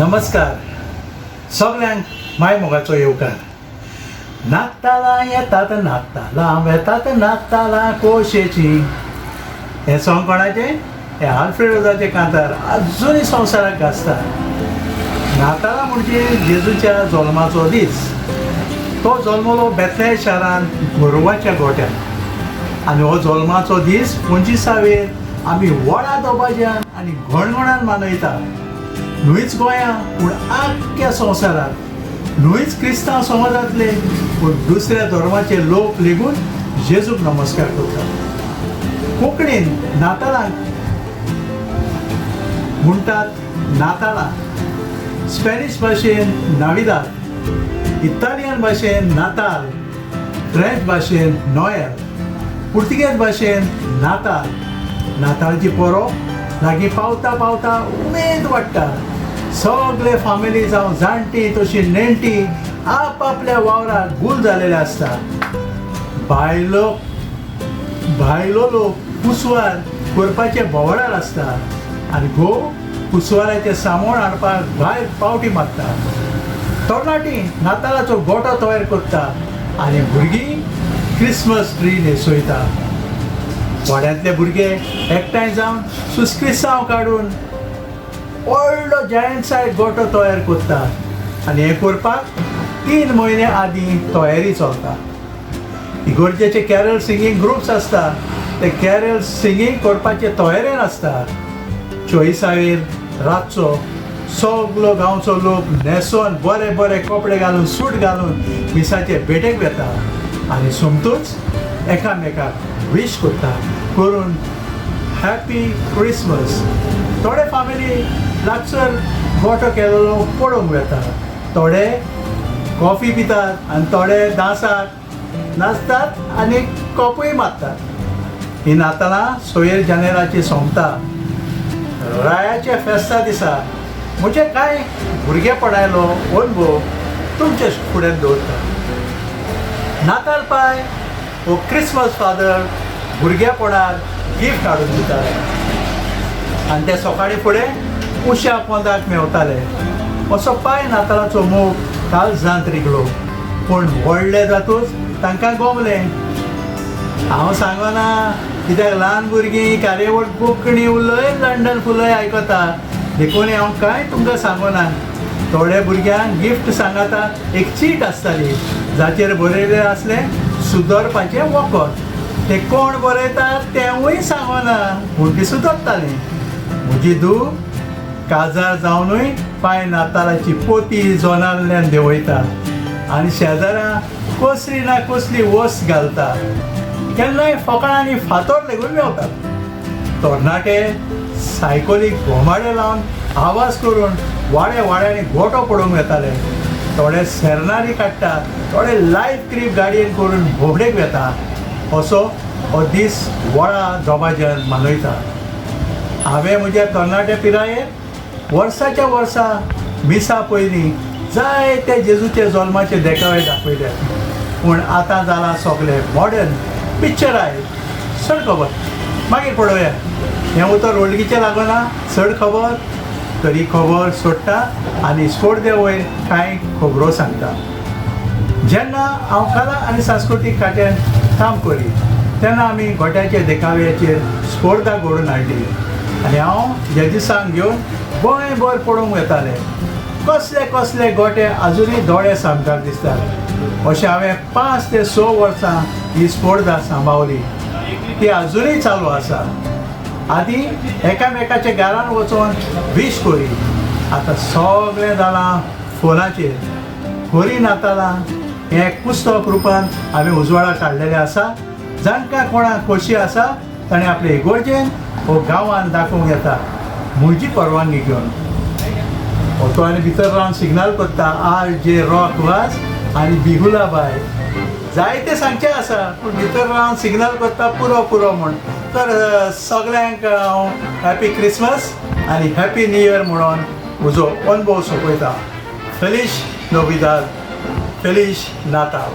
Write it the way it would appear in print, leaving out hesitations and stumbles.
नमस्कार सगल्यांक माय मोगाचो येवकार. नातालां येतात नातालां वेतात नातालां कोशेची. हें सॉंग कोणाचें? हें आल्फ्रेड रोजाचें कांतार आजुनूय संवसाराक गाजता. नातालां म्हणजे जेजूच्या जल्माचो दीस. तो जल्मलो बेतले शारांत गोरवाच्या गोट्यांत आनी हो जल्माचो दीस पंचवीसावेर आमी व्हडा दबाज्यान आनी घणघणान मनयता. न्हूच गोंया पूण आख्ख्या संवसारांत, न्हूच क्रिस्तांव समाजांतले पूण दुसऱ्या धर्माचे लोक लेगून जेजूक नमस्कार करतात. कोंकणीन नातालांक म्हणटात नातालां, स्पॅनिश भाशेन नाविदाद, इतालियन भाशेन नाताल, फ्रेंच भाशेन नोयल, पुर्तुगेज भाशेन नाताल. नाताळची परब लागीं पावता पावता उमेद वाडटा. सगळे फामिली जावं जाणटी तशी नेणटी आपआपल्या वावराक गूल जालेले आसता. बायलो भायलो लोक कुसवार करपाचे भोंवडार आसता आनी घोव कुसवाराचें सामोण हाडपाक भायर पावटी मारता. तरणाटी नातालाचो गोटो तयार करता आनी भुरगीं क्रिसमस ट्री न्हेसयता. वाड्यांतले भुरगे एकठांय जावन सुस्क्रिसांव काडून व्हडलो जायंट सायज गोटो तयार करता आनी हें करपाक 3 म्हयने आदीं तयारी चलता. इगोर्जेचे कॅरल सिंगींग ग्रुप्स आसता, ते कॅरल सिंगींग करपाचे तयारेन आसता. चोवीसावेर रातचो सगलो गांवचो लोक न्हेसोन बरे बरे कपडे घालून सूट घालून मिसाचे भेटेक वेता आनी सोमतूच एकामेकाक वीश करता करून हॅपी क्रिसमस. थोडे फामिली लागसर गोटो केलेलो पळोवंक वेता, थोडे कॉफी पितात आनी थोडे दांसाक नाचतात आनी कॉपूय मारतात. ही नातालां सोयर जानेराची सोंपता रायाच्या फेस्ता दिसा. म्हजे कांय भुरगेपणायलो अणभव तुमचे फुड्यान दवरता. नाताल पाय हो क्रिसमस फादर भुरगेपणार गिफ्ट हाडून दिताले आनी ते सकाळीं फुडें उश्या पोंदाक मेवताले. असो पाय नातालाचो मोग काळजांत रिगलो. पूण व्हडले जातूच तांकां गोमलें. हांव सांगना कित्याक ल्हान भुरगीं कार्यावळ कोंकणी उलय लंडन फुलय आयकता, देखून हांव कांय तुमकां सांगना. थोडे भुरग्यांक गिफ्ट सांगाता एक चीट आसताली जाचेर बरयलें आसलें सुदरपाचें वखद. तें कोण बरयता तेंवूय सांगना पूण ती सुदरताली. म्हजी धूव काजार जावनूय पांय नातालाची पोती जोनांतल्यान देंवयता आनी शेजारा कसली ना कसली वस्त घालता. केन्नाय फकाणां आनी फातोर लेगून मेवतात. तरणाटे सायकलीक घोमाडे लावन आवाज करून वाड्या वाड्यांनी गोटो पडोवंक वेताले. थोडे सेरनारी काडटा, थोडे लायफ क्रीप गाडयेन करून भोंवडेक वेता. असो हो दीस व्हडा दबाज्यान मनयता. हांवें म्हज्या तरणाटे पिरायेर वर्साच्या वर्सा मिसा पयलीं जायते जेजूचे जल्माचे देखावे दाखयले. पूण आतां जालां सगळें मॉडर्न पिक्चरायज. चड खबर मागीर पळोवया. हें उतर वळखीचें लागना चड खबर तरी खबर सोडटा आनी स्पर्धे वयर कांय खबरो सांगता. जेन्ना हांव कला आनी सांस्कृतीक खात्यान काम करी तेन्ना आमी गोट्याच्या देखाव्याचेर स्पर्धा घडोवन हाडली आनी हांव जजीसांक घेवन गोंयभर पळोवंक वेतालें. कसले कसले गोटे आजुनूय दोळे सामकार दिसतात. अशें हांवें 5 ते 6 वर्सां ही स्पर्धा सांबावली. ती आजुनूय चालू आसा. आदी एकामेकाच्या घरान वचून वीश करी, आतां सगळें जालां फोनाचेर. खरी नातालां हें एक पुस्तक रुपान हांवें उजवाडा काडलेलें आसा. जांकां कोणाक खोशी आसा ताणें आपले इगोर्जेन वो गांवान दाखोवंक येता म्हजी परवानगी घेवन. तो आनी भितर रावन सिग्नल करता आर जे रॉक वाज आनी बिहुला बाय. जायते सांगचें आसा पूण भितर रावन सिग्नल करता पुरो पुरो म्हूण. तर सगळ्यांक हांव हॅपी क्रिसमस आनी हॅपी न्यू इयर म्हणून म्हजो अणभव सोंपयता. फेलीश नोविदाद, फेलीश नाताल.